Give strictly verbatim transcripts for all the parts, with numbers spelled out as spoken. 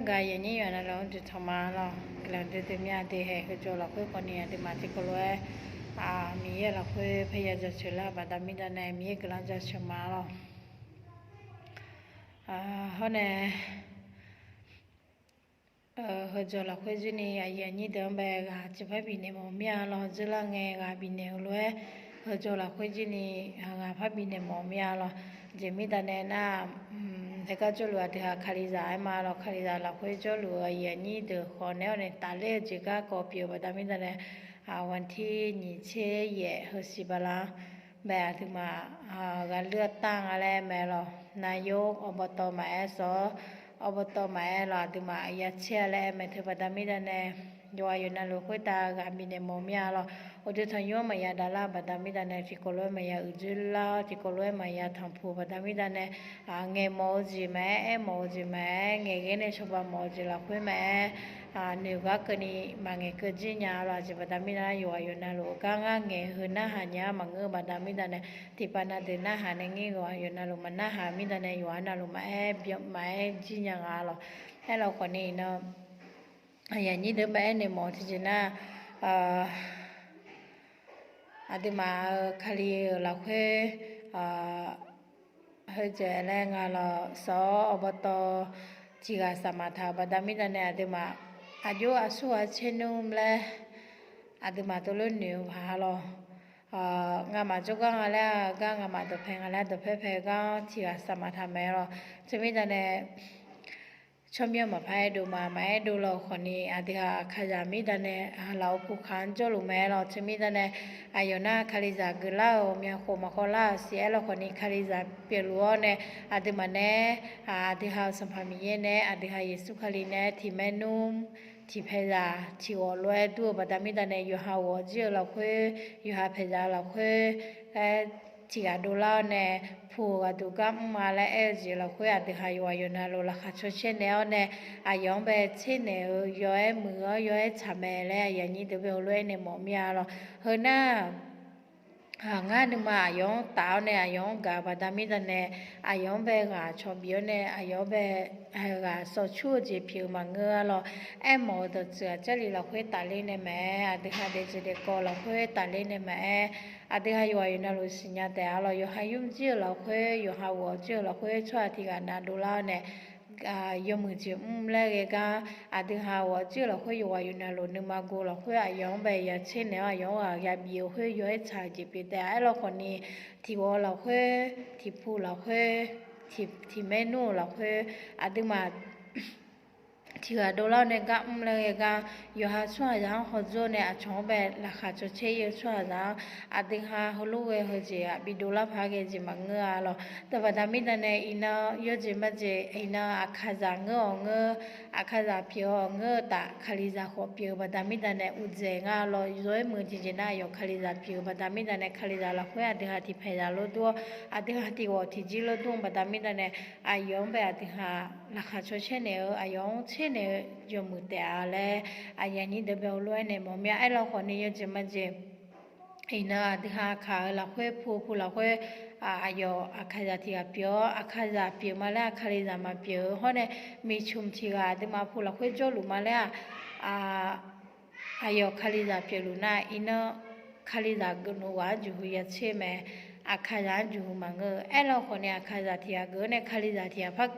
Gaq yaqnyir yawqha navluf-anr dzoeqtanq ma lawr. Guiqlanq duidui mya dui haeq heujawr lafkhoer khawfni aqduimaf tiqkawv lof-aer Miqyaer lafkhoer parya jaceuq lar baqda mirda nae Miqyaer guiqlanq jaceuq ma lawr. Hawr nae heujawr lafkhoer jirni aqyuif aqnyir deuq-anr bae ghaq jeqpar bifnaeq mawf mir-a lawr. Dzeurlar ngae ghaq bifnaeq-eu lof-aer heujawr lafkhoer jirni ghaq par bifnaeq mawf mir-a lawr. Jeq mirda nae nar, teugar jawrluf aqdui ha kalizaq aer ma lawr. Kalizaq lafkhoer jawrluf-eu aqyuif aqnyir deuq khawf naeq-awr nae tafler-eu jeq garkawv pyeuf-eu baqda mirda nae วันที่ nyiq tser yaef heusiq bala-anr bae aqduimaf ghaqler-awr tanr-a laer mae lawr. นายกอบต maqaer, ส.อบต maqaer lawr, aqduimaf ya tser-a laer aer mae. Teubaqda mirda nae yawqghaq yawqnavluf khoertav ghaq bifnaeq mawf mir-a lawr. Uqduq tanqnymr-anr maqya davlar baqda mirda nae tiqkawv lof-aer maqya uiqdzoer lar, tiqkawv lof-aer maqya tanqpuq baqda mirda nae ngaeqmawf-eu jeq maqaer, aermawf-eu jeq maqaer, ngaeqghae nae cawba mawf-eu jeq lafkhoer maqaer, noeq gar keuvni maqngaeq keuv jir nya lawr. Aqjeq baqda mirda nar yawqghaq yawqnavluf gar ngar ngaeq heu narhaq nya-a maqngeur-eu baqda mirda nae tiqpav na deuq narhaq nae ngir yawqghaq yawqnavluf maqnarhaq mirda nae yawqghaq navluf maqaer byan maqaer jir nya nga lawr. Aerlawkhawfni iqnan aqyuif aqnyir deuq-anr bae aernaeq mawf-eu tiqjeq nar, aqduimaf-euq Kali-euq lafkhoer heujeq laer nga lawr. ส.อบต tiqghaq saqmaq taq-euq baqda mirda nae aqduimaf aqjox aqsur ghaq tser nmr laer aqduimaf tov lof noeq-eu paq-a lawr. Ngamaf jawrgar nga laer-a gar, ngamaf dawqpae nga laer dawqpae pae gar-anr tiqghaq saqmaq taq mae lawr. Teumirda nae tsawrmyanr maqpar aerdov ma. Maqaer dov lawq khawfni aqdui ha aqkaqzaq mirda nae lafov pukaq-anr jawrluf mae lawr. Teumirda nae aqyawf nar kalizaq geuflar-euq myavkhof maqkhawvlar-euq siq aerlawkhawfni kalizaq pyeufluf-awr nae aqduimaf nae aqdui ha-euq Sanqpaq Miqyaer nae aqdui ha Yeqsur Kali nae tiqmaernmr tiqpaeqzaq tiqghawf lof-aer dur-eu baqda mirda nae yawqha ghawq jir-eu lafkhoer yawqha paeqzaq-eu lafkhoer aer tiqghaq dovlar-awr nae pu-eu ghaqduq gar mr ma laer aer-eu jeq lafkhoer aqdui ha yawqghaq yawqnavluf laqkhaq cawcaer naeq-awr nae aqyawf-anr bae tser naeq-eu yaw-aer muiq-awr yaw-aer tsaq mae laer aqyuif aqnyir deuq bae heulof-aer nae mawf mir-a lawr. Heu nar ngar nuima aqyawf-anr taf-awr nae aqyawf-anr gaq-eu baqda mirda nae aqyawf-anr bae ghaq cawq bif-awr nae aqyawf-anr bae ghaq sawqcur-eu jeq pyeuf-eu maqngeur-a lawr. Aermawf-eu dawqtsuif-aq Jarlif lafkhoer tafler nae maqaer, aqdui ha daefjeq daefkawv lafkhoer tafler nae maqaer, aqdui ha yawqghaq yawqnavluf siqnya taef-a lawr. Yawqha yurmr jir-euq lafkhoer yawqha ghawq jir-euq lafkhoer tsawrhaq tiqghaq navdov lar-awr nae yawmuiq jeq mr laer ghae gar aqdui ha ghawq jir-euq lafkhoer yawqghaq yawqnavluf nuima gov lafkhoer aqyawf-anr bae ya tser naeq-awr aqyawf-anr ghaq ya bif-eu khoer yaw-aer tsaq-eu jeq pyeuf taef-a. Aerlawkhawfni tiqghawq lafkhoer tiqpu lafkhoer tiqmaernmr-eu lafkhoer aqduimaf tiqghaq dovlar-awr nae gar mr laer ghae gar yawqha tsawrhaqzaq-anr hawdzeur nae aqcawq-anr bae laqkhaq cawcaer ir-eu tsawrhaqzaq-anr aqdui ha heulof ghae heujeq-aq bidov lar paq ghae jeq maqngeur-a lawr. Teubaqda mirda nae iqnan yawjeq majeq iqnan aqkaqzaq ngeur-awq ngeur, aqkaqzaq pyeuf-awq ngeur-eu taf kalizaq khawf pyeuf-eu baqda mirda nae uqdzaeq nga lawr. Yaw-aer muiq-eu tiqjeq nar aqyawf kalizaq pyeuf-eu baqda mirda nae kalizaq lafkhoer aqdui ha tiqpaeqzaq lof dur-awr aqdui ha tiqghawq tiqjir lof dur-eu baqda mirda nae aqyawf-anr bae aqdui ha laqkhaq cawcaer naeq-eu aqyawf-anr tser naeq-eu yawmuiq taef-a laer aqyuif aqnyir deuq bae heulof-aer nae mawf mir-a. Aerlawkhawfni yawjeq majeq iqnan aqdui ha aqkaq-euq lafkhoer pu pu lafkhoer aqyawf aqkaqzaq tiqghaq pyeuf-awr aqkaqzaq pyeuf ma laer-aq kalizaq maqpyeuf-eu hawr nae miqcmq tiqghaq aqduimaf pu lafkhoer jawrluf ma laer-aq aqyawf kalizaq pyeufluf nar iqnan kalizaq geufluf ghaq-anr jeqhu ya tser mae. Aqkaqzaq-anr jeqhu maqngeur-eu aerlawkhawfni aqkaqzaq tiqghaq geuf-awr nae kalizaq tiqghaq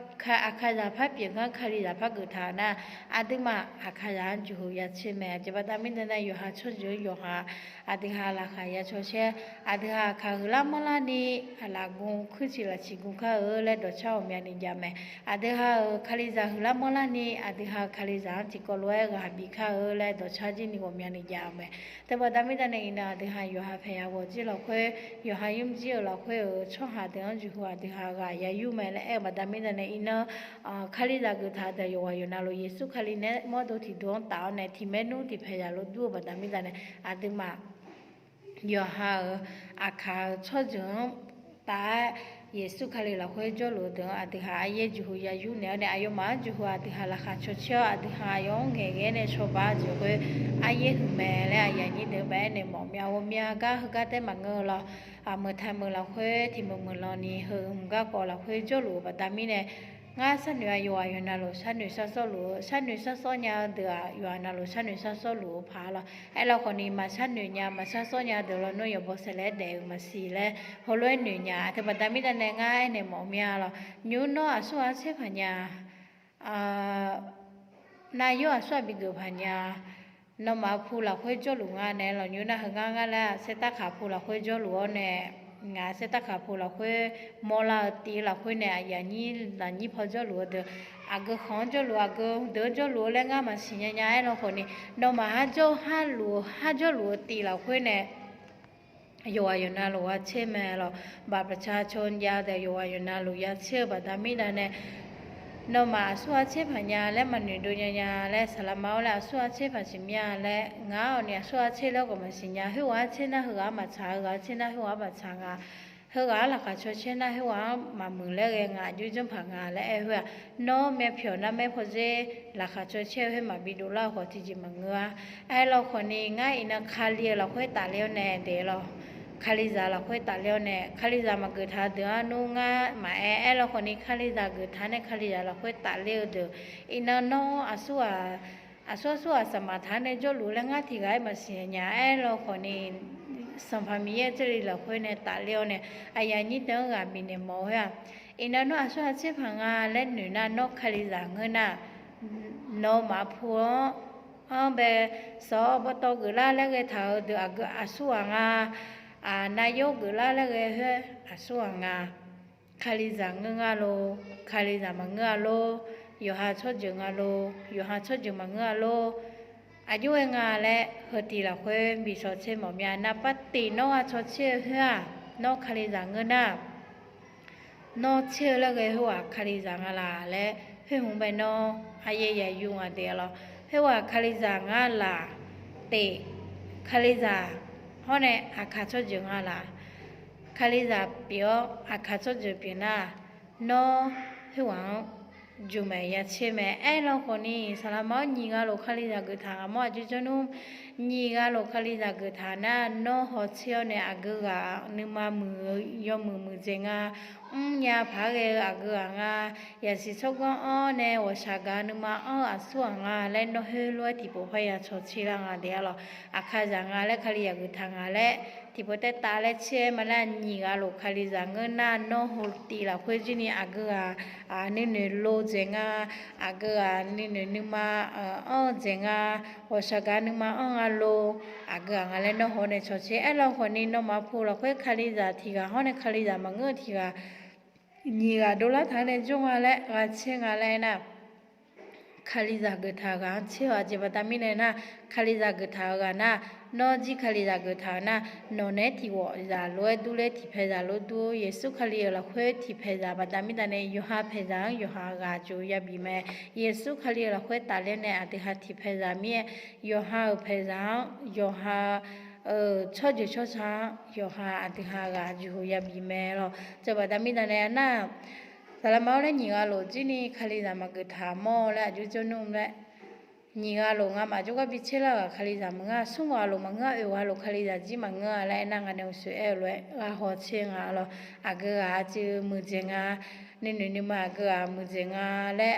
aqkaqzaq par pyeuf gar kalizaq par geuf taq-euq nar aqduimaf aqkaqzaq-anr jeqhu ya tser mae. Aqjeq baqda mirda nae yawqha tsawrjeuq-anr yawqha aqdui ha laqkhaq ya cawcaer aqdui ha aqkaq huiqlar manrlarni lafgm kuirciq lafciq gm kar-eu laer dawqcar ghawqmyani jav mae. Aqdui ha-euq kalizaq huiqlar manrlarni aqdui ha-euq kalizaq-anr tiqkawv lof-aer ghaq bif kar-eu laer dawqcar jir ni ghawqmyani jav-eu mae. Teubaqda mirda nae iqnan aqdui ha yawqha paeqya ghawq jir lafkhoer yawqha yurmr jir-euq lafkhoer-euq tsawrhaq deuq-anr jeqhu aqdui ha ghaq ya yur mae laer aer-eu baqda mirda nae iqnan kalizaq geuf taq deuq yawqghaq yawqnavluf Yeqsur Kali nae mawrdo tiqdov-anr taf-awr nae tiqmaernmr tiqpaeqzaq lof dur-eu baqda mirda nae aqduimaf yawqha-euq aqkaq-euq tsawrjeuq-anr taf-aer Yeqsur Kali lafkhoer jawrluf-eu deuq-anr aqdui ha aryaer jeqhu ya yur naeq-awr nae aqyawfmaf-anr jeqhu aqdui ha laqkhaq cawcaer-awr aqdui ha aqyawf-anr ngaeqghae nae cawba-eu jeq khoer aryaer huiq mae laer aqyuif aqnyir deuq bae-aer naeq mawf myav ghawqmya gar heugar taer maqngeur-eu lawr. Meuq taq meuq lafkhoer tiq meuq meuq lanni heu hmq garkawv lafkhoer jawrluf-eu baqda mirnae Ngar sharnoeq-aq yawqghaq yawqnavluf sharnoeq sharsawr luf-eu, sharnoeq sharsawr nya-eu deuq-aq yawqghaq navluf sharnoeq sharsawr luf-eu paq-a lawr. Aerlar khawfni maqsharnoeq nya maqsharsawr nya deuq lawnmr yawqbaw saeqlaer daef-euq maqsiq laer heulof-aer noeq nya. Aqteu baqda mirnae ngar aernaeq mawf mir-a lawr. Nymr nawr aqsur aqtser paq nya, nav yawr aqsur aqbi geuf paq nya, nawmaf pu lafkhoer jawrluf nga nae lawq. Nymr nar heu ngar ngar laer saertarkaq pu lafkhoer jawrluf-awr nae, ngaq saertarkaq pu lafkhoer mawrlar-eu tiv lafkhoer nae aqyuif aqnyir lafnyir paw jawrluf-eu deuq, aqgeu khanq-anr jawrluf aqgeu deuq-anr jawrluf-eu laer ngar maqsiq nya nya. Aerlar khawfni nawmaf har jawr har luf-eu har jawrluf-eu tiv lafkhoer nae yawqghaq yawqnavluf ghaq tser mae lawq. Baq paqca caw jav deuq yawqghaq yawqnavluf ya tser-eu baqda mirnae, nawmaf aqsur aqtser paq nya laer maqnoeq dov nya nya laer saqlaqma-awr laer aqsur aqtser paq siq mir-a laer ngaq-awq ni aqsur aqtser laer khawf maqsiq nya. Khoerghaq-anr tser nar heughaq-anr maqtsaq, heughaq-anr tser nar khoerghaq-anr maqtsaq nga. Heughaq-anr laqkhaq caw caer nar khoerghaq-anr maqmuiq laer ghae ngaq jawrjanr paq nga laer aer khoer-aq, nawr myavpyawq narmaer pawdzer laqkhaq caw caer-eu khoer maqbi dovlar-eu khawf tiqjeq maqngeur-a. Aerlar khawfni ngar iqnan Kali-euq lafkhoer tafler-awr nae daef lawq. Kalizaq lafkhoer tafler-awr nae, Kalizaq maqgeuf taq-eu deuq-anr nmr ngar maqaer. Aerlar khawfni Kalizaq geuf taq nae Kalizaq lafkhoer tafler-eu deuq, iqnan nawr aqsur aqsur aqsur ghaq saqmaq taq-anr nae jawrluf laer ngar tiq ghaq-aer maqsiq nya. Aerlar khawfni Sanqpaq Miqyaer Jarlif lafkhoer nae tafler-awr nae aqyuif aqnyir deuq-anr ghaq bifnaeq mawf-eu khoer-aq, iqnan nawr aqsur aqtser paq nga laer noeq nar nawr Kalizaq ngeur nar, nawmaf pu-anr, anr bae sawq bawtawv geuflar laer ghae taq-eu deuq aqgeu aqsur ghaq nga, nav yawr geuflar laer ghae khoer aqsur ghaq nga. Kalizaq ngeur nga lor, Kalizaq maqngeur-a lor, yawqha tsawrjeuq nga lor, yawqha tsawrjeuq maqngeur-a lor. Aqjox-aer nga laer heu tiv lafkhoer bi shawr tser mawf mya. Navpar tiq nawr gha tsawr tser-eu khoer-aq, nawr Kalizaq ngeur nar, nawr tser-eu laer ghae khoerghaq Kalizaq nga laq laer khoer hmq bae nawr aqyaer yaqyu nga deuq-a lawq. Khoerghaq Kalizaq nga laq, teq, Kalizaq hawr nae aqkaq tsawrjeuq nga laq, Kalizaq pyeuf-awr aqkaq tsawrjeuq pyeuf nar, nawr khoerghaq-anr jmq maeq ya tser mae. Aerlar khawfni saqlaqma-awr nyiq ghaq lof Kalizaq geuf taq ngaq mawr aqjox jawr nmr. Nyiq ghaq lof Kalizaq geuf taq nar nawr hawtser-awr nae aqgeu ghaq nuima muiq-eu yawmuiq muiqdzaeq nga. Mrnya paq-aer ghae-eu aqgeu ghaq nga. Yasiq tsawrganr anr nae ghawqshaq gaq nuima anr-eu aqsur ghaq nga laer nawr khoerlof-aer tiqpov parya cawq tser lar nga deuq-a lawq. Aqkaqzaq nga laer Kalizaq geuf taq ngaq laer tiqpov taev taf laer tser-aer ma laer nyiq ghaq lof Kalizaq ngeur nar nawr hawtiv lafkhoer jirni aqgeu ghaq nuinoeq lo dzaeq nga. Aqgeu ghaq nuinoeq nuima anr-eu dzaeq nga. Ghawqshaq gaq nuima anr nga lo. Aqgeu ghaq nga laer nawr haw nae cawq tser. Aerlar khawfni nawmaf pu lafkhoer Kalizaq tiq ghaq hawr nae Kalizaq maqngeur-eu tiq ghaq nyiq ghaq dovlar taq-anr nae jawr nga laer gha tser nga laer aernar, Kalizaq geuf taq-euq ghaq-anr tser-awq. Aqjeq baqda mirnae nar, Kalizaq geuf taq-euq ghaq nar, nawr jir Kalizaq geuf taq-euq nar, nawq naeq-aer tiq ghawq zaq lof-aer dur ler, tiq paeq zaq lof dur. Yeqsur Kali-euq lafkhoer tiq paeq zaq baqda mirnae yawqha paeq zaq-anr yawqha ghaq juq ya bif mae. Yeqsur Kali-euq lafkhoer tafler nae aqdui ha tiq paeq zaq mir-aer, yawqha-euq paeq zaq-anr yawqha-euq tsawrjeuq tsawrca-anr yawqha aqdui ha ghaq juq ya bif mae lawq. Teubaqda mirnae nar, saqlaqma-awr laer nyiq ghaq lof jirni Kalizaq maqgeuf taq mawr laer aqjox jawr nmr laer, nyiq ghaq lof ngamaf jawrgar bi tser lar-euq ghaq Kalizaq maqngeur-a. Smr ghaq lof maqngeur-a. Oeq ghaq lof Kalizaq jir maqngeur-a laer aernar, ngar nae uqshoe aer-eu lof-aer gha haw tser nga lawq. Aqgeu ghaq aqcuiv muiqdzaeq nga, nuinoeq nuima aqgeu ghaq muiqdzaeq nga laer,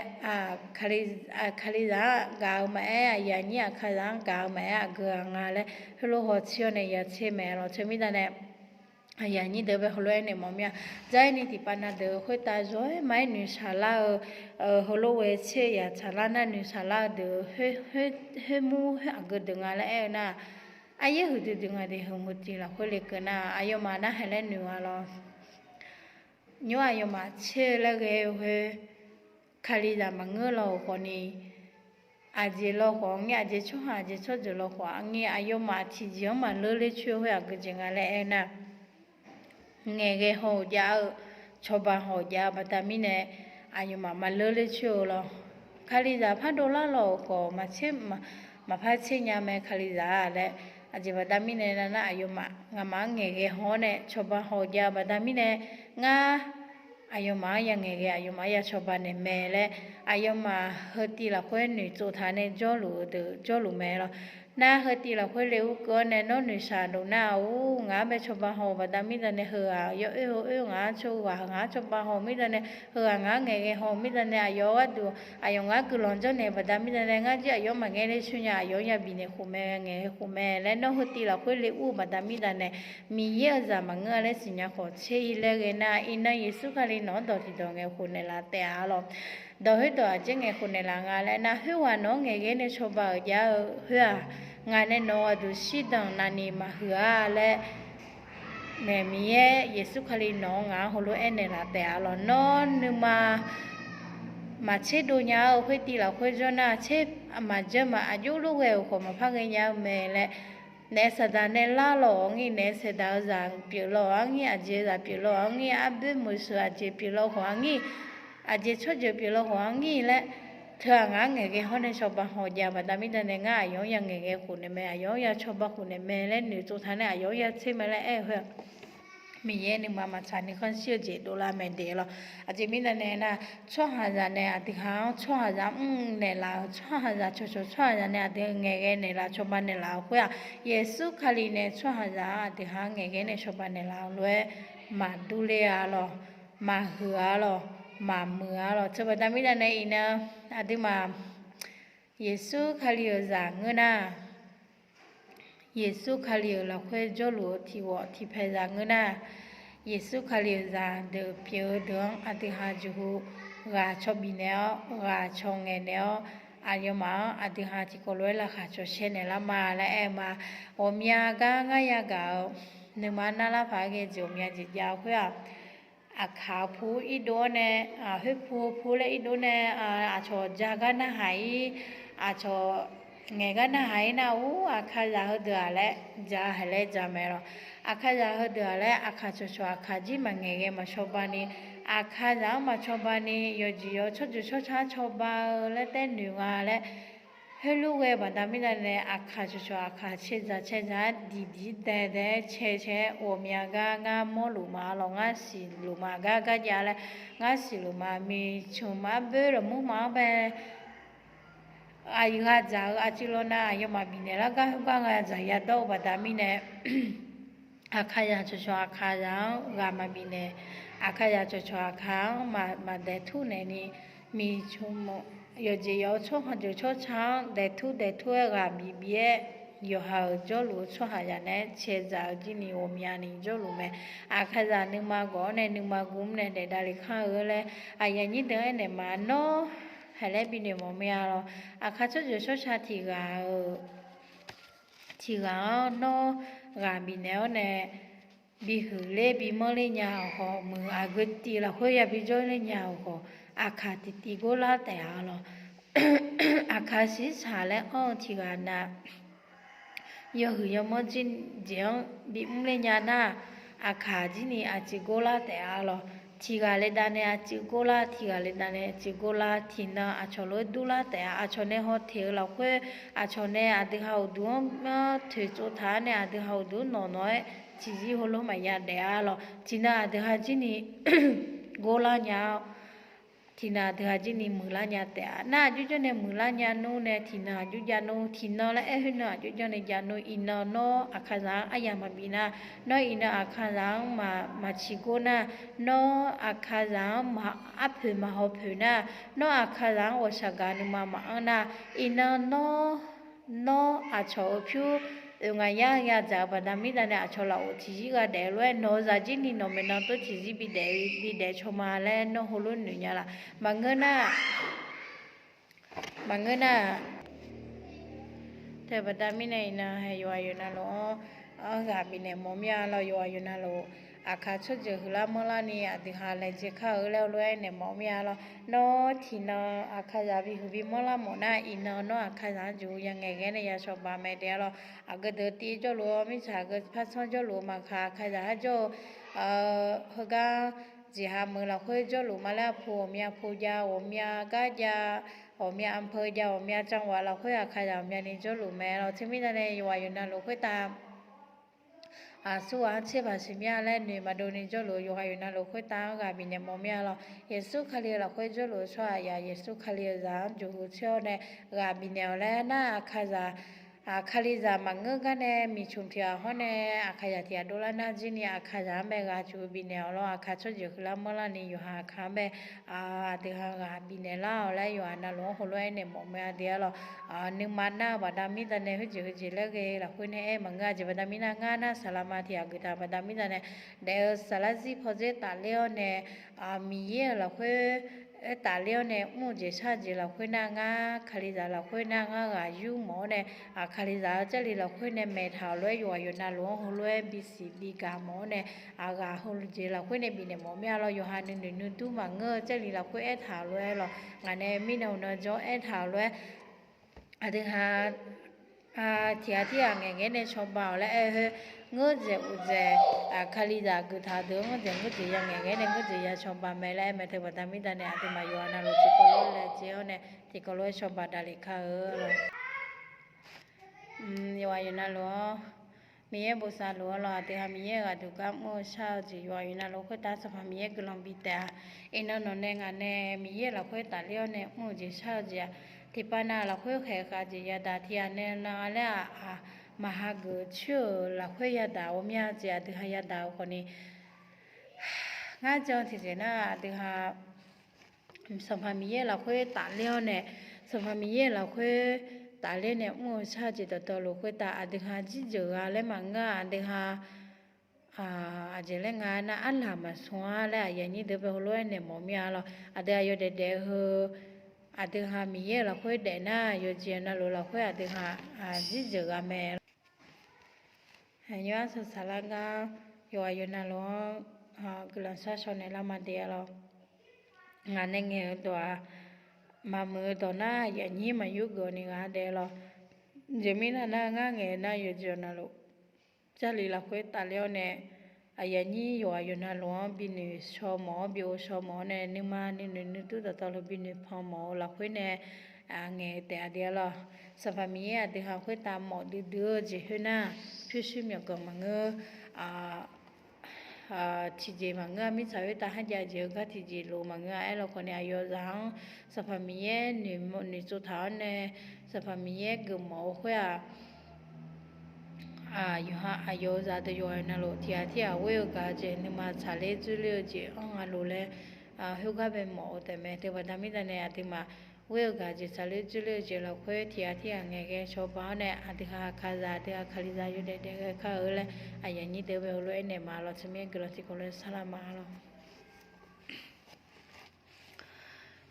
Kalizaq-anr gaq-eu maqaer, aqyuif aqnyir Aqkaqzaq-anr gaq-eu maqaer, aqgeu ghaq nga laer heulof haw tser-awr nae ya tser mae lawq. Teumirnae nae aqyuif aqnyir deuq bae heulof-aer naeq mawf mir-a. Dzar-ir ni tiqpav na deuq khoertav zawr-aer maqaer noeqshaq lar-eu, heulof ghae tser yaq tsaqlar nar noeqshaq lar-eu deuq, khoermur aqgeu deuq nga laer aer-eu nar, aryaer huiqdui dui nga de heu hmq tiq lafkhoer lekeuv nar aqyawfmaf narhaq laer noeq-a lawq. Nymr aqyawfmaf tser-eu laer ghae-eu khoer, Kalizaq maqngeur law-euq khawfni, aqjeq law khawf ngir, aqjeq tsawrhaq aqjeq tsawrjeuq law khawf ngir, aqyawfmaf tiqjeq-anr maqleur ler coer-eu khoer aqgeu jeq nga laer aer nar, ngaeqghae haw-euq jav-eu, cawba haw-euq jav-eu baqda mirnae, aqyawfmaf maqleur ler coer-eu lawr. Kalizaq pardov lar law-euq khawf maqpar tser nya mae Kalizaq-a laer. Aqjeq baqda mirnae nar nar aqyawfmaf ngamaf-anr ngaeqghae haw-awr nae cawba haw-euq jav-eu baqda mirnae, ngar aqyawfmaf-anr ya ngaeqghae aqyawfmaf-anr ya cawba naeq mae laer, aqyawfmaf heu tiv lafkhoer noeqtsov taq nae jawrluf-eu deuq jawrluf mae lawr. Nar heutiv lafkhoer le ur keuv-awr nae nawr noeqshaq dov nar-ur, ngaq-anr bae cawba haw-euq baqda mirda nae heughaq yawoer-eu oer ngaq-anr cawba haw-euq mirda nae, heughaq ngaq-anr ngaeqghae haw-euq mirda nae, aqyawf-eu gharduq aqyawf ngar guiqlanq janrnaeq-eu baqda mirda nae, ngar jir aqyawf-anr maqngae le shunya, aqyawf-anr yabi naeq khof mae, ngaeqghae khof mae laer nawr heutiv lafkhoer le ur-eu baqda mirda nae, Miqyaer-euq zaq maqngeur-a laer siqnya khawf tser-ir laer ghae nar, iqnan Yeqsur Kali nawq-anr dawq tiqdawq ngaeqkhof naeqlaf taef-a lawq. Dawq khoerdawq aqjeq ngaeqkhof naeqlaf nga laer nar, khoerghaq nawq-anr ngaeqghae nae cawba-euq jav-eu khoer-aq, ngaq nae nawq-euq gharduq shirdanq navni maqhuiq-a laer, Miqyaer Yeqsur Kali nawq-anr ngaq-anr heulof-aer naeqlaf taef-a lawq. Nawr nuima maqtserdov nya-eu khoertiv lafkhoer jawr nar, tser maqjanr ma aqjox lof ghae-euq khawf maqpar ghaenya-eu mae laer, naef saqdaq nae lar lawq-anr ngir, naef saeqdaq-eu zaq pyeuf lawq-anr ngir, aqjeq zaq pyeuf lawq-anr ngir, arboer meuqsheuq aqjeq pyeuf lawq khawf-anr ngir, aqjeq tsawrjeuq pyeuf lawq khawf-anr ngir laer, teu-aq ngaq-anr ngaeqghae hawr nae cawba haw jav-eu baqda mirda nae, ngar aqyawf-anr ya ngaeqghae khof naeq mae, aqyawf-anr ya cawba khof naeq mae laer noeqtsov taq nae aqyawf-anr ya tser mae laer aer-eu khoer-aq, Miqyaer nuima maqtsaq nuikhanr shir-eu jeq dovlar mae daef lawq. Aqjeq mirda nae nar, tsawrhaqzaq nae aqdui ha-anr, tsawrhaqzaq mr naeqlaf-euq, tsawrhaqzaq cawqcawq tsawrhaqzaq nae aqdui ngaeqghae naeqlaf cawba naeqlaf-euq khoer-aq, Yeqsur Kali nae tsawrhaqzaq-anr aqdui ha-anr ngaeqghae nae cawba naeqlaf-euq lof-aer maqdur ler-a lawq, maqhuiq-a lawq, maqmuiq-a lawq. Teu baqda mirda nae iqnan aqduimaf Yeqsur Kali-euq zaq ngeur nar, Yeqsur Kali-euq lafkhoer jawrluf-eu tiq ghawq tiq paeq zaq ngeur nar, Yeqsur Kali-euq zaqdeuq pyeuf-eu deuq-anr aqdui ha jeqhu ghaq caw bifnaeq-awr, ghaq caw ngaeqnaeq-awr, aqyawfmaf-anr aqdui ha tiqkawv lof-aer laqkhaq cawq shaer naeqlar ma laer aer-eu ma. Ghawqmya gar ngar yagaq-eu nuima nar lar paq-aer ghae jeq ghawqmya jeq jav-eu khoer-aq, aqkaq pu irdov-awr nae, khoer pu-eu pu laer irdov nae, aqcawq ja gar narhaq-ir, aqcawq ngaeq gar narhaq-ir nar-ur, aqkaqzaq heudeuq-aq laer ja haeq laer ja mae lawq. Aqkaqzaq heudeuq-aq laer aqkaq cawqcawq aqkaq jir maqngaeq ghae maqcawba ni, aqkaqzaq-anr maqcawba ni, yawqjeq yawq tsawrjeuq tsawrca cawba-eu laer taer noeq nga laer, heulof ghae-eu baqda mirda nae aqkaq cawqcawq aqkaq caedzaq caedzaq-aer diqdiq daedae-aer cae cae-aer ghawqmya gar ngar mawrluf ma lawq, ngar siqluf ma gar garjav laer, ngar siqluf ma miqcmq arboer lafmur ma-anr bae aqyuif ghaq dzaq-eu aqcuiv law nar, aqyawfmaf bifnaeq lar gar khoergar ghaq dzaq yadawr-eu baqda mirnae, aqkaqzaq cawqcawq aqkaqzaq-anr ghaq maqbifnaeq, aqkaqzaq cawqcawq aqkaq-anr maqdaeq tur naeq ni, miqcmq yawqjeq yawq-eu tsawrhaq jeuq tsawrca-anr daeq tur daeq tur-aer ghaq bif bif-aer, yawqha-euq jawrluf-eu tsawrhaqzaq naeq-aer caedzaq-eu jir ni ghawqmyani jawrluf mae. Aqkaqzaq nuima gawq-awr nae nuima guv-anr nae daef davle kar-eu laer aqyuif aqnyir deuq-anr aernaeq ma, nawr haeq laer binoeq mawf mir-a lawq. Aqkaq tsawrjeuq tsawrca tiq ghaq-eu tiq ghaq-anr nawr ghaq bifnaeq-awr nae bihuiq ler bimanr ler nya-euq khawf, muiq aqgeu tiv lafkhoer ya bijawr ler nya-euq khawf, aqkaq tiqtiv gor lar taef-a lawq. Aqkaq shiqshaq laer anr-eu tiq ghaq na yawhuiq yawmanr jir jeq-anr bimr ler nya nar, aqkaq jir ni aqcuiv gor lar taef-a lawq. Tiq ghaq le dav nae aqcuiv gor lar, tiq ghaq le dav nae aqcuiv gor lar, tiqnan aqcawq lof-aer dur lar taef-a. Aqcawq nae haw teq-eu lafkhoer, aqcawq nae aqdui ha uqduq-anr toeqtsov taq-awr nae aqdui ha uqduq-anr nawq nawq-aer tiqzir heulof maqya daef-a lawq. Tiqnan aqdui ha jir ni gor lar nya-awr, tiqnan aqdui ha jir ni muiqlar nya taef-a. Nar aqjox janr nae muiqlar nya nmr nae tiqnan aqjox jav nmr, tiqnan laer aer khoer nan aqjox janr nae jav nmr. Iqnan nawr aqkaqzaq-anr arya maqbif nar, nawr iqnan aqkaqzaq-anr maqciq gor nar, nawr aqkaqzaq-anr arpoeq maqhaw poeq nar, nawr aqkaqzaq-anr ghawqshaq gaq nuima maqanr nar, iqnan nawr nawr aqcawq-euq pyur oeq ngaq yar yadzaq-eu baqda mirda nae aqcawq lafov tiqzir gha daef lof-aer nawq-eu zaq jir ni nawq maeqnan tov tiqzir bidaef bidaef caw ma laer nawr heulof noeq nya laf. Maqngeur nar, maqngeur nar, teu baqda mirnae iqnan hae yawqghaq yawqnavluf-anr ghaq bifnaeq mawf mir-a lawq. Yawqghaq yawqnavluf aqkaq tsawrjeuq huiqlar manrlar ni aqdui ha laejae kar-eu laer heulof-aer naeq mawf mir-a lawq. Nawr tiqnan aqkaqzaq bihuiq bimanrlar mawf nar, iqnan nawr aqkaqzaq-anr juq ya ngaeqghae nae ya cawba mae daef-a lawq. Aqgeu deuq tiv jawrluf-awr mirtsaq aqgeu par tsanr jawrluf-eu maqkaq aqkaqzaq-anr jawr-eu heugar jeqha meuq lafkhoer jawrluf ma laer aqpu ghawqmya pu jav, ghawqmya gar jav, ghawqmya anpeu jav, ghawqmya canwaf lafkhoer aqkaqzaq ghawqmyani jawrluf mae lawq. Teumirnae nae yawqghaq yawqnavluf khoertav aqsurghaq-anr tser baq siqmya laer noeq maqdov ni jawrluf-eu yawqghaq yawqnavluf khoertav-anr ghaq bifnaeq mawf mir-a lawq. Yeqsur Kali lafkhoer jawrluf-eu tsawrhaq yaq Yeqsur Kali-euq zaq-anr juq hu tser-awr nae ghaq bifnaeq-awq laer nar, aqkaqzaq Aqkaqlizaq maqngeur gar nae miqcmq tiq ghaq hawr nae, Aqkaqzaq tiq ghaq dovlar nar jir ni Aqkaqzaq-anr bae ghaq cuf-eu bifnaeq-awq lawr. Aqkaq tsawrjeuq keuvlar manrlar ni yawqha Aqkaq-anr bae aqdui ha ghaq bifnaeq lar-awq laer yawqha navluf-anr heulof-aer naeq mawf mae aqdui-a lawr. Nuima nar-eu baqda mirda nae khoerjeq khoerjeq laer ghae lafkhoer nae aer maqngeur-a jeq baqda mirda ngar nar saqlaq ma tiq ghaq geuf taq baqda mirda nae daef-eu saflar zir pawdzer tafler-awr nae, Miqyaer-euq lafkhoer tafler-awr nae mr-eu jeq shar-eu jeq lafkhoer nar ngar kalizaq lafkhoer nar ngar ghaq yur mawf-awr nae, kalizaq-eu jarlif lafkhoer nae maeqtaq-euq lof-aer yawqghaq yawqnavluf-anr heulof-aer bisiq bigaq mawf-awr nae, aqghaq heujeq lafkhoer nae bifnaeq mawf mir-a lawr. Yawqha nuinoeq nuidur maqngeur-eu jarlif lafkhoer aertaq-euq lof-aer lawr. Ngaq nae mirnan uqnan jawr aertaq-euq lof-aer aqdui ha tiq ghaq tirghaq ngaeqngaeq nae cawba-awq laer aer-eu khoer, ngeur dzaeq uqdzaeq, kalizaq geuf taq deuq-anr ngeur dzaeq ngeur dzaeq ya ngaeqngaeq nae ngeur dzaeq ya cawba mae laer aer mae teu baqda mirda nae aqduimaf yawqha navluf tiqkawv lof-aer laejae-awr nae tiqkawv lof-aer cawba daqlef kar-eu lawr. Yawqghaq yawqnavluf-anr Miqyaer bosav luf-anr lawr, aqdui ha Miqyaer-euq ghaqduq gar mr-eu shar-eu jeq yawqghaq yawqnavluf khoertav Sanqpaq Miqyaer guiqlanq bi taef-a. Iqnan nawq nae ngaq nae Miqyaer-euq lafkhoer tafler-awr nae mr-eu jeq shar-eu jeq-aq, tiqpav nav lafkhoer khaeq khav jeq yadaq tiq ghaq nae nan-a laer-aq, maqha geuf coer-euq lafkhoer yadaq ghawqmya jeq aqdui ha yadaq-eu khawfni, ngar jan tiqjeq nar aqdui ha Sanqpaq Miqyaer lafkhoer tafler-awr nae, Sanqpaq Miqyaer lafkhoer tafler nae mr-eu shar-eu jeq dawqtawvluf khoertav aqdui ha jirjeuq gha laer maqngeur-a. Aqdui ha aqjeq laer nga nar arlaq maqsmr-ar laer aqyuif aqnyir deuq bae heulof-aer naeq mawf mir-a lawr. Aqdui ha yawdaef daef-eu heu aqdui ha Miqyaer-euq lafkhoer daef nar yawqjeq navluf lafkhoer aqdui ha jirjeuq gha mae lawr. Aqnyir arsaq saqlar gar yawqghaq yawqnavluf-anr guiqlanq shar shaw naeqlar ma daef-a lawr. Ngaq nae ngaeq-eu dawq-aq, maqmuiq-eu dawq nar aqyuif aqnyir maqyur geuf-awq ni ghaq daef-a lawr. Jeq mirnae nar ngar ngaeq nar yawqjeq navluf jarlif lafkhoer tafler-awr nae aqyuif aqnyir yawqghaq yawqnavluf-anr binoeq shaw mawf-awr bi ghovshaw mawf-awr nae nuima nuinoeq nuidur dawqtawvluf binoeq pan mawf-eu lafkhoer nae ngaeq-eu taef-a daef-a lawr. Sanqpaq Miqyaer aqdui ha khoertav mawf duidui-eu jeq khoernar, pyurshuir myawqganq maqngeur tiqjeq maqngeur-a. Mirtsaq khoertav kharjav jeq-eu gar tiqjeq lof maqngeur-a. Aerlawkhawf ni aqyawf zaq-anr Sanqpaq Miqyaer noeqtsov taq-awr nae Sanqpaq Miqyaer geufmawf-eu khoer-aq, yawqha aqyawf-eu zaqdeuq yawqghaq navluf tiqghaq tirghaq ghoer-eu gaq-eu jeq nuima tsaqler dzoerler-eu jeq anr nga lof laer khoergar bae mawf-eu taef mae. Teu baqda mirda nae aqduimaf ghoer-eu gaq-eu jeq tsaqler dzoerler-eu jeq lafkhoer tiqghaq tirghaq ngaeqghae cawba-awr nae aqdui ha kalizaq aqdui ha kalizaq yawdaef daef ghae kar-eu laer aqyuif aqnyir deuq bae heulof-aer naeq ma lawr. Tsawrmyanr guiqlanq tiqkawv lof-aer sarlar ma lawr.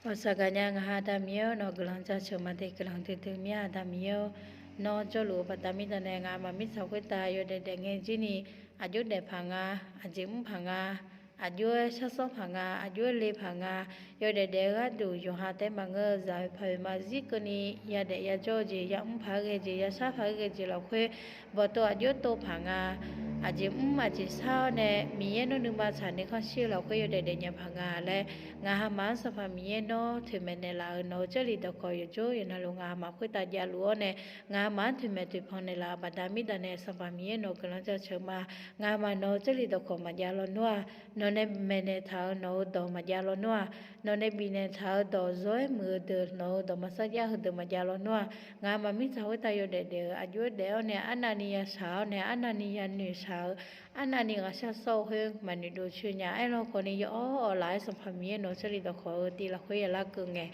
Ghawqshaq gaqnya ngaq ha Aqda Miqyaer-or, nawq-eu guiqlanq jaceuq ma de guiqlanq duidui mir-a Aqda Miqyaer-or, nawr jawrluf-eu baqda mirda nae ngaqma mirtsaq khoertav yawdaef daef ngae jir ni, aqjox daef paq nga, aqjeq mr paq nga, aqjox-aer sharsawr paq nga, aqjox-aer le paq nga, yawdaef daef-eu gharduq yawqha taef maqngeur-eu zaq-eu paq-eu maqzir keuvni yadaef yajawr-eu jeq, yamr paq-aer ghae jeq, yashar paq-aer ghae jeq lafkhoer bawqtov aqjox tov paq nga. Aqjeq mr aqjeq shar-awr nae Miqyaer nawr nuima tsaq nuikhanr shir-eu lafkhoer yawdaef daef nya paq nga laer, ngaqha maf-anr Sanqpaq Miqyaer nawr toeqmaeq naeqlaf-euq nawq-eu jarlif dawqkawq yawqjawr yawqnavluf ngaqha maf khoertav javluf-awr nae, ngaqha maf-anr toeqmaeq toeqpan naeqlaf-euq baqda mirda nae Sanqpaq Miqyaer nawq-eu guiqlanq jaceuq ma. Ngaqha maf nawq-eu jarlif dawqkawq maqjav lawnmr-aq, nawq nae maeqnaeq taq-euq nawq-eu dawq maqjav lawnmr-aq, nawq nae bifnaeq taq-euq dawq zawr-aer muiq-eu deuq nawq-eu dawq maqsar jar heudeuq maqjav lawnmr-aq, ngaqha maf mirtsaq khoertav yawdaef daef-eu aqjox-aer daef-awr nae arnavni yashaq-awr nae arnavni yannoeq shaq-eu, arnavni ghaq sharsawr-eu khoer maqnoeq dov coer nya. Aerlawkhawf ni yawawr awqlaf-aer Sanqpaq Miqyaer nawq-eu jarlif dawqkawq-eu tiv lafkhoer yaf lar keuv ngae,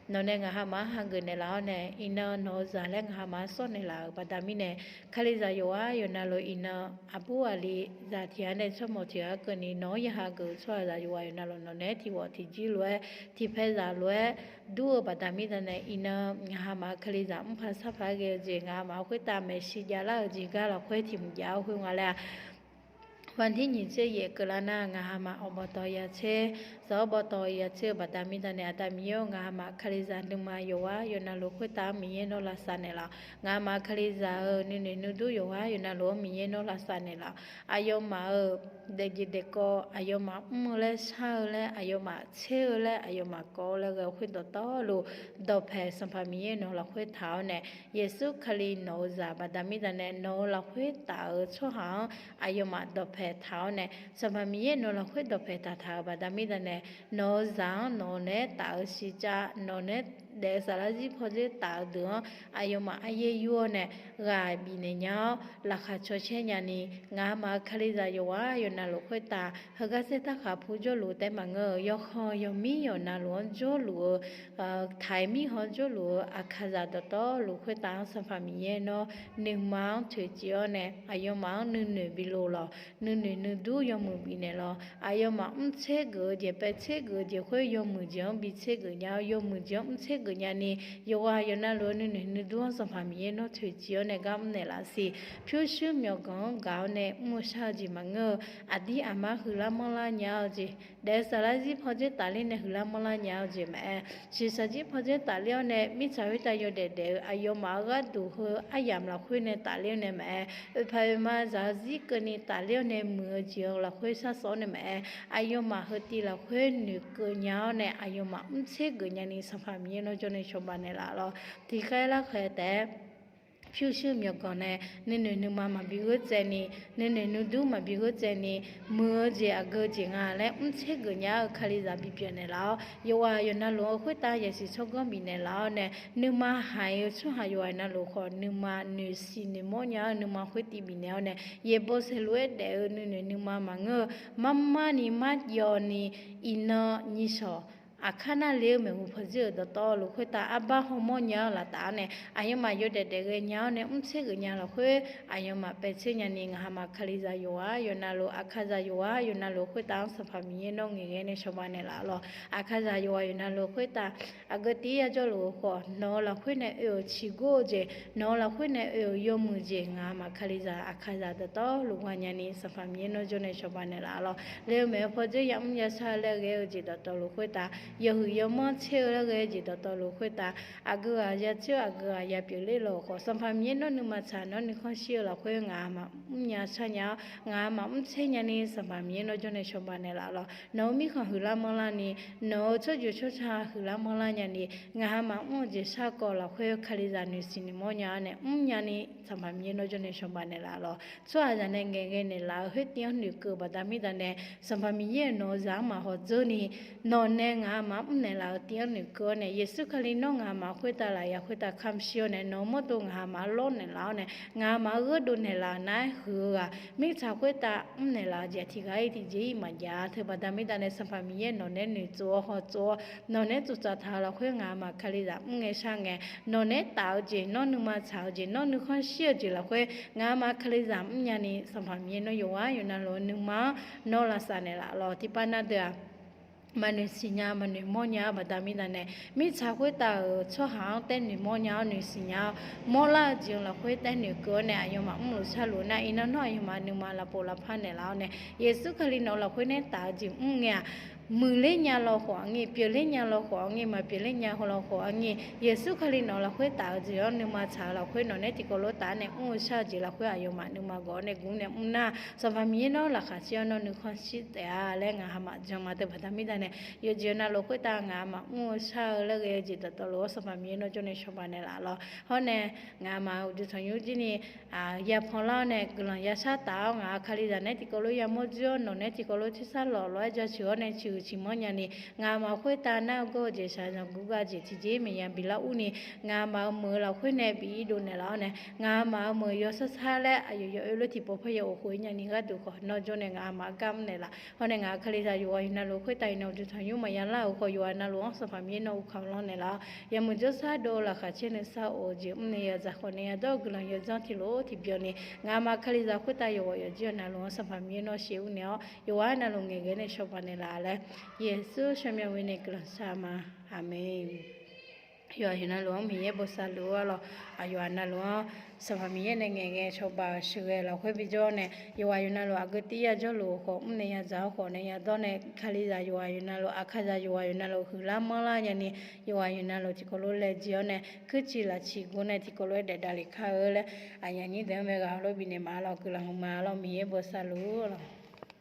nawq nae ngaqha maf-anr hageuf naeqlaf-awr nae iqnan nawq-eu zaq laer ngaqha maf-anr sawr naeqlaf-euq baqda mirnae, kalizaq yawqghaq yawqnavluf iqnan aqbur aqli zaq tiq ghaq nae tsawrmawq tiq ghaq-aer keuvni nawq-anr ya hageuf-eu tsawrhaqzaq yawqghaq yawqnavluf nawq naeq-aer tiq ghawq tiq jir lof-aer tiq paeq zaq lof-aer dur-eu baqda mirda nae iqnan ngaqha maf-eu kalizaq mr paq sar paq-aer ghae-eu jeq ngaqha maf-eu khoertav maeqshi javlar-eu jeq gar lafkhoer tiq hmq jav-awr khoer nga laer-aq, วันที่ยี่สิบเจ็ด keuvlar nar ngaqha maf awq bawqtawq ya tser, zaq-awr bawqtawq ya tser-eu baqda mirda nae Aqda Miqyaer-or, ngaqha maf kalizaq nuima yawqghaq yawqnavluf khoertav-anr Miqyaer nawr lavsav naeqlaf-awq. Ngaqha maf kalizaq-euq nuinoeq nuidur yawqghaq yawqnavluf-anr Miqyaer nawr lavsav naeqlaf-awq. Aqyawfmaf-euq daefjeq daefkawv, aqyawfmaf mr-eu laer shar-eu laer, aqyawfmaf tser-eu laer, aqyawfmaf kawv-eu laer ghae-eu khoer dawqtawvluf, dawqpaeq Sanqpaq Miqyaer nawq-eu lafkhoer taq-awr nae, Yeqsur Kali nawq-eu zaq baqda mirda nae nawq-eu lafkhoer taf-euq tsawrhaq-anr aqyawfmaf dawqpaeq taq-awr nae, Sanqpaq Miqyaer nawq-eu lafkhoer dawqpaeq taqtaq-euq baqda mirda nae, nawq-eu zaq-anr nawq naeq-aer taf-eu shiqcav nawq naeq-aer daef-eu saflar zir pawdzer taf-eu deuq-anr aqyawfmaf aryaer yur-awr nae ghaq bifnaeq nya-awr, laqkhaq cawcaer nyani, ngamaf-eu Kalizaq yawqghaq yawqnavluf khoertav heugar saer tarkhaq pu jawrluf taef maqngeur-eu, yawkhanq yawqmir yawqnavluf-anr jawrluf-eu, taiq mirkhanq-anr jawrluf-eu Aqkaqzaq dawqtawvluf khoertav-anr Sanqpaq Miqyaer nawr nuima-anr toeqciv-awr nae aqyawfmaf-anr nuinoeq bi loq lawq. Nuinoeq nuidur yawmuiq bifnaeq lawq. Aqyawfmaf mrtser geuf-eu jeq, paev tser geuf-eu jeq khoer yawmuiq jeq-anr bi tser geuf nya-awr, yawmuiq jeq-anr mrtser geuf nyani, yawqghaq yawqnavluf-eu nuinoeq nuidur-anr Sanqpaq Miqyaer nawr toeqciv-awr nae gar mrnaeq laf siq. Pyurshuir myawqganq-anr gaq-awr nae mr-eu shar-eu jeq maqngeur-eu, aqdir aqmar huiqlar manrlar nya-eu jeq, daef-eu saflar zir pawdzer tafler nae huiqlar manrlar nya-eu jeq maqaer, shiqshaq zir pawdzer tafler-awr nae mirtsaq khoertav yawdaef daef-eu aqyawfmaf-euq gharduq heu aryamq lafkhoer nae tafler-awr nae maqaer, oeqpaq oeqma zaq-eu zir keuvni tafler-awr nae muiq-eu jeq-eu lafkhoer sharsawv-awr nae maqaer, aqyawfmaf heutiv lafkhoer noeqkeuv nya-awr nae aqyawfmaf mrtser geuf nyani Sanqpaq Miqyaer nawr jawr nae cawba naeqlaf lawq. Tiqkhaer larkhaeq taef-aer pyurshuir myawqganq nae nuinoeq nuima maqbi gheurtsaev ni, nuinoeq nuidur maqbi gheurtsaev ni, muiq-eu jeq aqgeu jeq nga laer mrtser geuf nya-eu Kalizaq bipyeuf naeqlaf-awr, yawqghaq yawqnavluf-eu khoertav yasiq tsawrganr bifnaeq laf-awr nae, nuima haiq-eu tsawrhaq yawqghaq navluf khawf nuima noeqsiq noeqmawr nya-eu nuima khoertiv bifnaeq-awr nae, yaeqbawq saeqlof-aer daef-eu nuinoeq nuima maqngeur-eu, marmar ni marjawv ni, iqnan nyiqshawq aqkar nar le-eu maeqhu pawdzer-euq dawqtawvluf khoertav arbar hawmawr nya-eu laftaf-awr nae, aqyawfmaf yawdaef daef ghae nya-awr nae mrtser geuf nya lafkhoer, aqyawfmaf paev tser nyani, ngamaf Kalizaq yawqghaq yawqnavluf, Aqkaqzaq yawqghaq yawqnavluf khoertav-anr Sanqpaq Miqyaer nawr ngaeqghae nae cawba naeqlaf lawq. Aqkaqzaq yawqghaq yawqnavluf khoertav aqgeu tiv-ir yajawr luf-eu khawf, nawq-eu lafkhoer nae oe-euq ciqgor-eu jeq, nawq-eu lafkhoer nae oe-euq yawmuiq jeq, ngamaf Kalizaq Aqkaqzaq dawqtawvluf gha nyani Sanqpaq Miqyaer nawr jawr nae cawba naeqlaf lawq. Le-eu maeq-eu pawdzer yamr yashar-eu laer ghae-eu jeq dawqtawvluf khoertav, yawhuiq yawmanr tser-eu laer ghae-eu jeq dawqtawvluf khoertav, aqgeu ghaq ya tser-eu aqgeu ghaq ya pyeufler lawq-eu khawf, Sanqpaq Miqyaer nawr nuima tsaq nawr nuikhanr shir-eu lafkhoer ngamaf mrnya shar nya-awr, ngamaf mrtser nyani Sanqpaq Miqyaer nawr jawr nae cawba naeqlaf lawq. Nawq-eu mirkhanq huiqlar manrlar ni, nawq-eu tsawrjeuq tsawrca huiqlar manrlar nyani, ngamaf mr-eu jeq shar kawv lafkhoer Kalizaq noeqsiq noeqmawr nya-awr nae mrnya ni Sanqpaq Miqyaer nawr jawr nae cawba naeqlaf lawq. Tsawrhaqzaq nae ngaeqghae naeqlaf-eu khoertiv-anr noeqkeuv-eu baqda mirda nae, Sanqpaq Miqyaer-euq nawq-eu zaq-anr maqhaw dzeur ni, nawq nae ngamaf mr naeqlaf-eu tiv-anr noeqkeuv-awr nae, Yeqsur Kali nawr ngamaf khoertav lafyaq khoertav kamq shir-awr nae, nawq-eu mawrdo ngamaf lawr naeqlaf-awr nae, ngamaf-eu gheurdov naeqlaf nar-aer huiq-eu ghaq, mirtsaq khoertav mr naeqlaf-eu jeq tiqghaq-ir tiqjeq-ir maqjav-a. Teubaqda mirda nae Sanqpaq Miqyaer nawq naeq-aer noeqtsov-awr hawtsov-awr, nawq naeq-aer tsoftsaf taq-eu lafkhoer ngamaf Kalizaq mr ngae shar ngae, nawq naeq-aer taf-eu jeq, nawr nuima tsaq-eu jeq, nawr nuikhanr shir-eu jeq lafkhoer ngamaf Kalizaq mrnya ni Sanqpaq Miqyaer nawr yawqghaq yawqnavluf-eu nuima-anr nawr lavsav naeqlaf lawq. Tiqpav na deuq-aq, maqnoeq siqnya maqnoeq mawrnya-eu baqda mirda nae, mirtsaq khoertav-euq tsawrhaq-anr taer noeq mawrnya-awr noeq siqnya-awr, mawrlar-eu jeq-eu lafkhoer taer noeqkeuv-awr nae aqyawfmaf mrluf sharluf nar, iqnan nawr aqyawfmaf nuima lavpov lavpar naeqlaf-awr nae, Yeqsur Kali nawq-eu lafkhoer nae taf-eu jeq mr ngae-aq, muiqler nya law khawf arngir, pyeufler nya law khawf arngir, maqpyeufler nya law khawf arngir, Yeqsur Kali nawq-eu lafkhoer taf-eu jeq-anr nuima tsaq-eu lafkhoer nawq naeq-aer tiqkawv lof taf-aer nae mr-eu shar-eu jeq lafkhoer aqyawfmaf nuima gawq-awr nae gmr nae mr nar, Sanqpaq Miqyaer nawr laqkhaq caer-awr nawr nuikhanr shir taef-a laer ngaqha maqjan ma. Teubaqda mirda nae, yawqjeq navluf khoertav ngaqha maqmr-eu shar-eu laer ghae-eu jeq dawqtawvluf-anr Sanqpaq Miqyaer nawr jawr nae cawba naeqlaf lawq. Hawr nae, ngaqha maf-euq uqduq tanqnymr jir ni yapanlar-awr nae guiqlanq yashar taf-awr, ngaq-euq Kalizaq naeq-aer tiqkawv lof yamawr dzoer-awr, nawq naeq-aer tiqkawv lof tersar lawq lof-aer jaceuq-awr nae ciqhuiq ciqmanr nyani, ngaqha maf khoertav nar-eu gawr-eu jeq shaqzanq guv gav jeq tiqjeq-ir maqya bilar urni, ngaqha maf-euq meuq-eu lafkhoer nae bi irdov naeqlaf-awr nae, ngaqha maf-euq meuq yawshar shar laer aqyawf yawoer lof tiqpov parya of khof-ir nyani gharduq khawf, nawr jawr nae ngaqha maf gar mr naeqlaf. Hawr nae ngaq-euq Kalizaq yawqghaq yawqnavluf khoertav iqnan uqduq tanqnymr maqya lar-euq khawf, yawqghaq navluf-anr Sanqpaq Miqyaer nawr uvkaq lanr naeqlaf-awr, yawmuiq jawrshar dov-eu laqkhaq caer nuisar of-eu jeq mr nae yadzaq khawf nae yadawr-eu guiqlanq yawdzanr tiqlof tiqbyan ni, ngaqha maf Kalizaq khoertav yawqghaq yawqjeq navluf-anr Sanqpaq Miqyaer nawr sheuq ur naeq-awr, yawqghaq navluf ngaeqghae nae cawba naeqlaf laer, Yeqsur shawr myav ghoe nae guiqlanq shar ma. Aqmeq. Yawqghaq yawqnavluf-anr Miqyaer bosav luf-eu arlawq. Aqyawf navluf-anr Sanqpaq Miqyaer nae ngaeqghae cawba-euq sheuqghae lafkhoer bijawr nae, yawqghaq yawqnavluf aqgeu tiv-ir yajawr luf-eu khawf, mr nae yadzaq-awr khawf nae yadawr nae, Kalizaq yawqghaq yawqnavluf, Aqkaqzaq yawqghaq yawqnavluf huiqlar manrlar nyani, yawqghaq yawqnavluf tiqkawv lof laejae-awr nae, kuirciq lafciq gur nae tiqkawv lof-aer daef davlef kar-eu laer, aqyuif aqnyir deuq-anr bae ghaq heulof bifnaeq ma lawq. Guiqlanq hmq ma lawq. Miqyaer bosav luf-eu lawq.